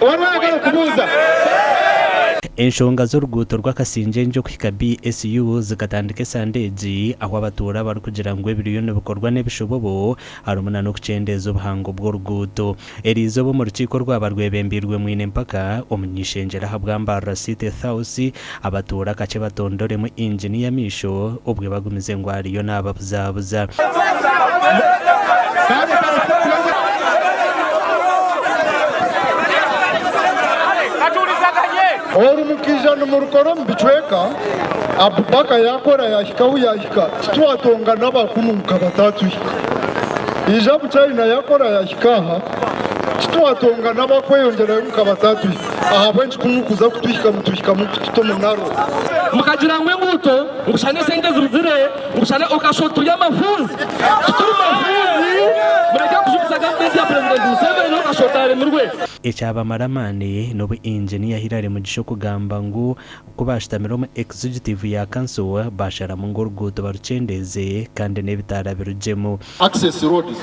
Owaba ayagala okubuuza. Enshonga z'oruguuto rw'Akasingyenje okuhika BSU zikatandika esande egi ahu abatuura barikugira ngu ebiriyo nibikorwa n'ebishobobo harimu na n'okukyendeeza obuhango bw'oruguuto. Eriizooba omu rukiiko orwaba rwebembeirwe Mwine Mpaka, omuny'ishengyero ahabwa Mbarara City South, abatuura akakye batondoremu ingini y'amaisho obwe bagumize ngu ariyo nababuzabuza. Oru mukaija nimurukora omu bicweka, Abubakar yaakora yaahika ahu yaahika, titwatongana abakunu nka bataatuhika. Ija Buchina yaakora yaahika aha, titwatongana abakweyongyerayo nka bataatuhika. Ahabw'enki ku murikuza kutuhika mutuhika murikututa omu naro? Mukagira ngu enguuto ngu shana esente zibuzire ngu shana okashusha oti turi amafuuzi. Tituri mafuuzi mureke kujumisa gavumenti ya Purezidenti Museveni okashusha oti aremirwe. Ekyabamara amaani n'obu Inginiya Hillary Mugisha okugamba ngu ku baashutamire omu Executive ya Kanso baasharamu ngu oruguuto barukyendeeze kandi n'ebitaara birugyemu. Access roads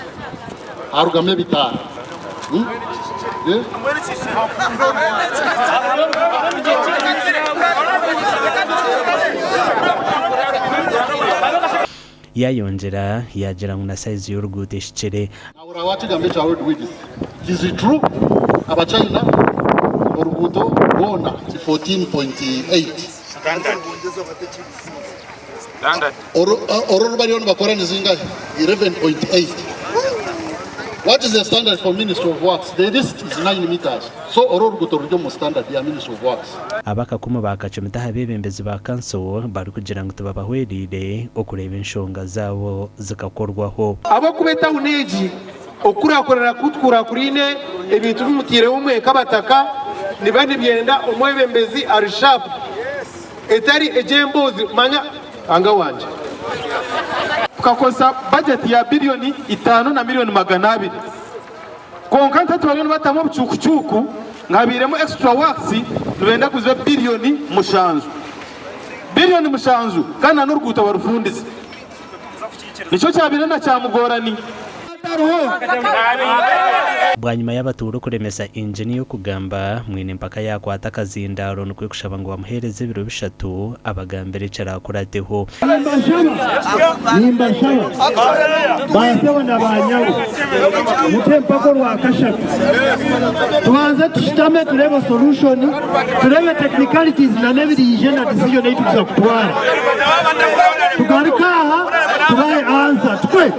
harugamu ebitaara. Yaayongyera yaagira ngu na sayizi y'oruguuto ehikire. Nahurira wakigamba ekya road width. It is true abachina oruguuto rwona ti 14.8. Oru oru bariyo nibakora ni zingahi? 11.8. What is the standard for Ministry of Works? The least is 9 meters. So oru oruguuto ruri omu standard ya Ministry of Works. Abakakumu baakacumita aha beebembezi ba kanso barikugira ngu tibabahwereire okureeba enshonga zaabo zikakorwaho. Ahabw'okuba etauni egi okukurakurana ku tukurakuraine ebintu bi mutaireho imwe nk'abataka nibiba nibyenda omwebembezi ari sharp etari egy'emboozi manya Ruhanga wangye. Tukakozesa bajeti ya biliyoni itaano na miliyoni 200 kwonka nitwe tubariyo nibatamu obucuukucuuku ngu habairemu extra works nibenda ngu zibe biliyoni mushanju. Biliyoni mushanju kandi na n'oruguuto barufundize. Nikyo kyabaire na kyamugorani. Bwanyima y'abatuura okuremesa inginiya okugamba, Mwine Mpaka yaakwata akazindaaro nikwo kushaba ngu bamuheereze ebiro bishatu abagambire ekiraakurateho. Nimbashaba, nimbashaba, baasebo na baanyabo, mute empaka orwakashatu, tubanze tushutame tureebe solution, tureebe technicalities na n'ebiriije na decision ei turikuza kutwara. Tugaruke aha tubahe answer. Tukwe?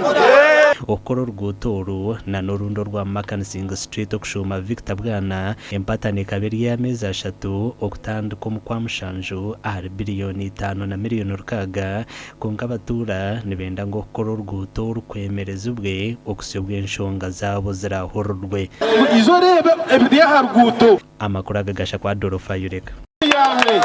Okukora oruguuto oru na n'orundi orwa Makansing Street okushuuma Victor Bwana, empatano ekaba eri ey'ameezi ashatu okutandika omu Kwamushanju ahari biriyoni itaano na miriyoni rukaaga kwonka abatuura nibenda ngu okukora oruguuto oru kwemerezibwe okuhitsya obu enshonga zaabo ziraahurirwe. Ija oreebe ebiri aha ruguuto. Amakuru aga gasha kwa Adolf Ayureka. Yaahe.